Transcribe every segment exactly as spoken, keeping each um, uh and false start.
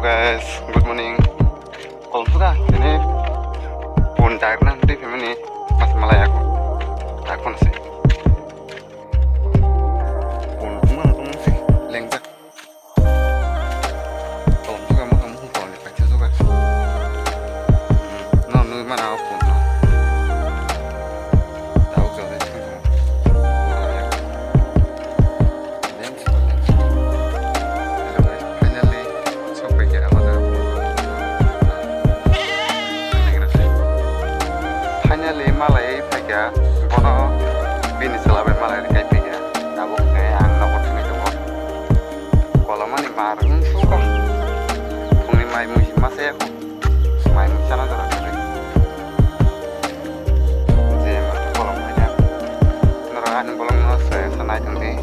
Guys, good morning. Kolom suka ini pun dagna nanti family mas malaya aku. Takon sih. Pun mana tuh sih lengjak. Kolom suka mau kamu kolom di pacha suka. No nui mana aku no. Tahu jauh deh. Hello guys, finally sokphaikha aboni. Finally malai phaikha, bono bini chwla bai malai rwkha phaikha. Tabuk khe ang nogo thangwi tongo. Kolomani mar wng sukha. Phungni mai mui masa ya. Mai mui chana jora kari. Je ma kolom hai da. Nora ani bolong no se sanai thang di.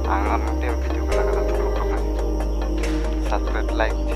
Ang no video ko laga thang di. Subscribe, like.